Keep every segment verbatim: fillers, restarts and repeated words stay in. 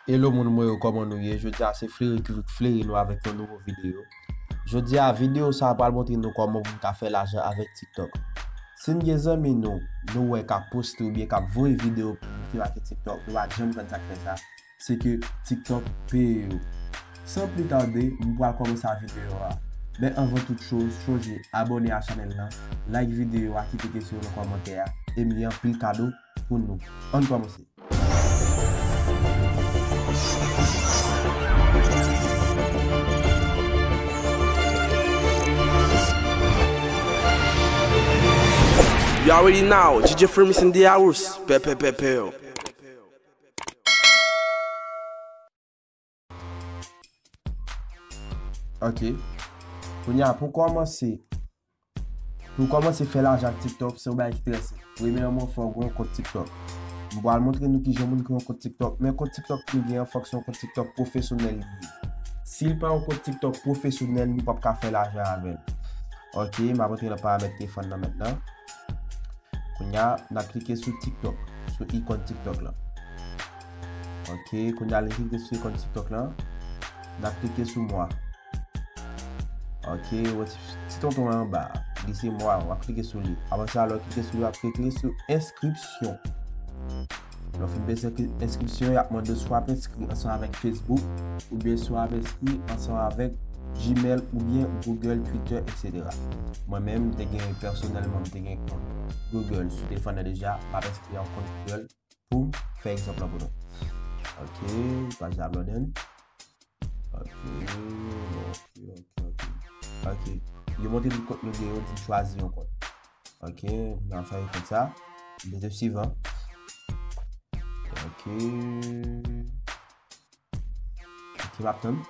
Hello moun mwen yo, kòman nou ye? Jodi a se Fleri ki vin fleri nou avèk yon nouvo videyo. Jodi a, videyo sa a pral montre nou kòman pou n ka fè lajan avèk TikTok. Si n gen zanmi nou, nou wè k ap poste oubyen k ap voye videyo ki make TikTok, nou pa t janm konn sa k fè sa, se ke TikTok peye yo. San pli tande, m pral kòmanse a videyo a. Men anvan tout choz, sonje abòne a chanèl lan, like videyo a, kite kesyon w nan kòmantè a, e m gen anpil kado pou nou. Ann kòmanse. You already know, D J Fremis in the house. Pe, pe, pe, pe. Ok. Kounye a, pou kòmanse, pou kòmanse fè lajan ak TikTok, se yon bagay ki trè senp. Premyèman, fò w gen yon kont TikTok. M pral montre nou kijan moun kreye yon kont TikTok. Men kont TikTok nou gen an, fòk se yon kont TikTok pwofesyonèl li ye. Si l pa yon kont TikTok pwofesyonèl, nou p ap ka fè lajan avè l. Ok, m ap antre nan paramèt telefòn nan mentnan. Kounye a, n ap klike sou TikTok, sou ikòn TikTok lan. Ok, kounye a, lè n klike sou ikòn TikTok lan, n ap klike sou mwa. Ok, wè ti, ti tonton an anba a, li se mwa, w ap klike sou li. Apre sa, lè w klike sou li, w ap klike sou enskripsyon. Lè w fin peze enskripsyon, y ap mande w si w ap enskri ansanm avèk Facebook, oubyen si w ap enskri ansanm avèk Gmail, oubyen Google, Twitter, et cetera. Mwen menm, m te gen, pèsonèlman, m te gen kont Google sou telefòn nan deja, m ap enskri yon kont Google pou m fè egzanp lan pou nou. Ok, paj la ap loaden. Ok, ok, ok, ok. Ok. Yo montre nou kont nou gen yo, di m chwazi yon kont. Ok, m ap chwazi kont sa. M peze swivan. Ok. Ok, m ap tann.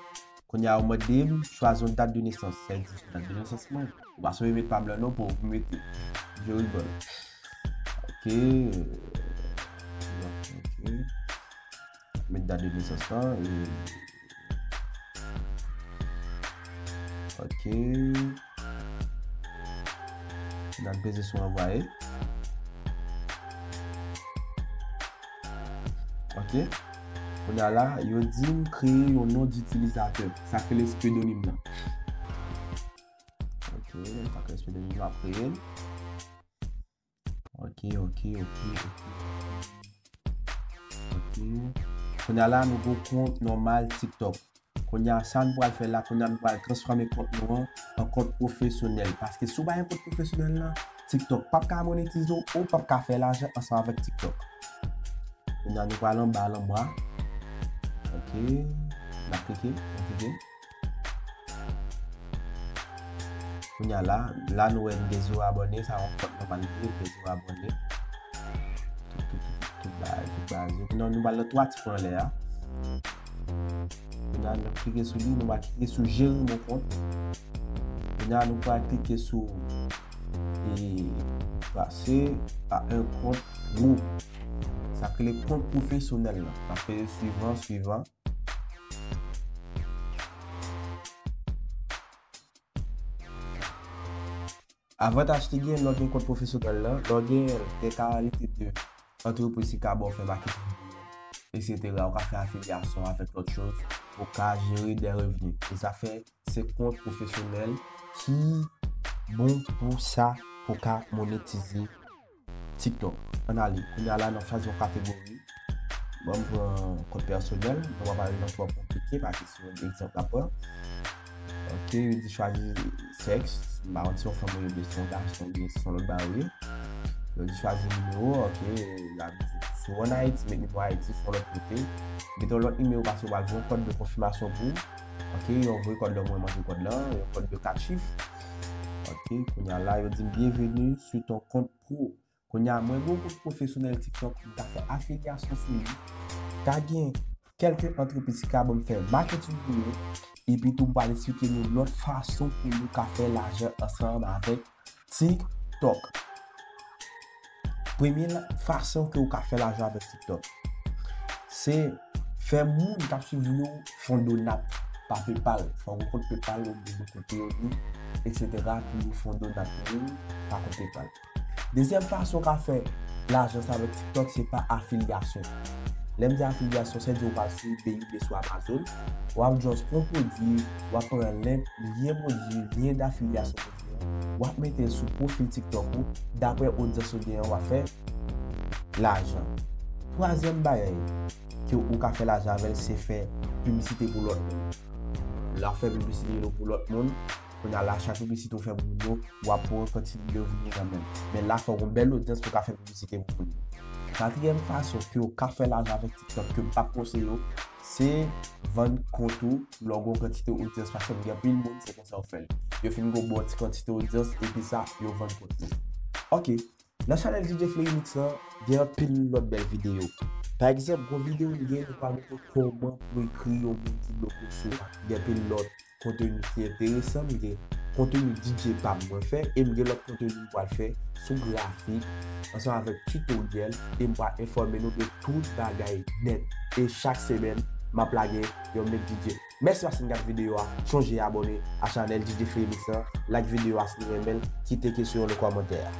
Kounye a, yo mande m chwazi yon dat de nesans. Sa vle di dat de nesans mwen. Ou pa sou met pa m lan non pou, pou mete. Je rigole. Ok. Ok. Met dat de nesans lan. E... Ok. N ap peze sou anvwaye. Ok. Kounye a la, yo di m kreye yon non ditilizatè. Sa k rele psedonim lan. Ok, sa k rele psedonim lan, m ap kreye l. Ok, ok, ok, ok. Ok. Kounye a la, nou gon kont nòmal TikTok. Kounye a, sa n pral fè la, kounye a, nou pral transfòme kont nou an an kont pwofesyonèl. Paske si w pa gen kont pwofesyonèl lan, TikTok p ap ka monetize w, ou p ap ka fè lajan ansanm avèk TikTok. Kounye a, nou pral anba, anba. Ok. N ap klike, n ap klike. Kounye a la, la nou wè n gen zewo abòne, sa yon kont nòmal li ye, n gen zewo abòne. Tout, tout, tout, tout bagay, tout bagay. Kounye a nou pral nan twa ti pwen anlè a. Kounye a nou klike sou li, nou pral klike sou jere mon kont. Kounye a nou pral klike sou e pase a un compte pro. Sa k rele kont pwofesyonèl lan. N ap peze swivan, swivan. Avantaj ki gen lè w gen kont pwofesyonèl lan, lè w gen l, gen kalite de antrepriz ki ka ba w fè maketing, etsetera. Ou ka fè afilyasyon avèk lòt choz, ou ka jere de revni. E sa fè se kont pwofesyonèl ki bon pou sa, pou ka monetize TikTok. Ann ale. Kounye a la, n ap chwazi yon kategori. Bon, m pran kont pèsonèl. Nou pa pale nan twò konplike, paske se yon egzanp n ap pran. Ok, yo di chwazi sèks. M pa konn si yon fanm ou ye, si yon gason, oubyen si yon lòt bagay ou ye. Yo di chwazi nimewo, ok, la, si w ann Ayiti, met nimewo Ayiti, si w lòt kote, met yon lòt nimewo, paske w pral gen yon kòd de konfimasyon pou ou. Ok, yo voye kòd la, mwen manke kòd la, yon kòd de kat chif. Ok, kounye a la, yo di m, bienvenue sur ton compte pro. Kounye a, mwen gen yon kont pwofesyonèl TikTok, m ka fè afilyasyon sou li, ka gen kèlke antrepriz ki ka ban m fè maketing pou yo, epi tou m pral eksplike nou lòt fason pou nou ka fè lajan ansanm avèk TikTok. Premye la, fason ke ou ka fè lajan avèk TikTok, se fè moun k ap swiv ou yo fè yon donat pa PayPal. Fè yon kont PayPal ou de kote yo ni, etsetera, pou yo fè yon donat pou ou pa kont PayPal. Dezyèm fason ou ka fè lajan sa avèk TikTok, se pa afilyasyon. Lè m di afilyasyon, se di w pral sou eBay oubyen sou Amazon, w ap just pran pwodui, w ap pran lyen, lyen pwodui, lyen dafilyasyon pwodui an, w ap mete l sou pwofil TikTok ou, daprè odyans ou gen an, w ap fè lajan. Twazyèm bagay ke ou ka fè lajan avè l, se fè piblisite pou lòt moun. Lè w ap fè piblisite yo pou lòt moun, kounye a la, chak piblisite ou fè pou moun yo, w ap pran kantite de revni nan men l. Men la, fò w gen yon bèl odyans pou w ka fè piblisite pou moun yo. Katriyèm fason ke w ka fè lajan avèk TikTok ke m p ap konseye w, se vann kont ou lè w gen yon kantite odyans, paske gen anpil moun, se konsa yo fè l. Yo fin gen yon bon ti kantite odyans, epi sa, yo vann kont yo. Ok, nan chanèl D J Fleury Mix lan, gen anpil lòt bèl videyo. Pa egzanp, gon videyo m gen, nou pral montre kòman pou ekri yon moun ki bloke w sou rap. Gen anpil lòt konteni ki enteresan, m gen konteni D J pa m mwen fè, e m gen lòt konteni m pral fè sou grafik, ansanm avèk tutoriel, e m pral enfòme nou de tout bagay nèt. E chak semèn, m ap lage yon mix D J. Mèsi paske n gade videyo a, chonje abòne a chanèl D J Fleury Mix lan, like videyo a si nou renmen l, kite kesyon nan kòmantè a.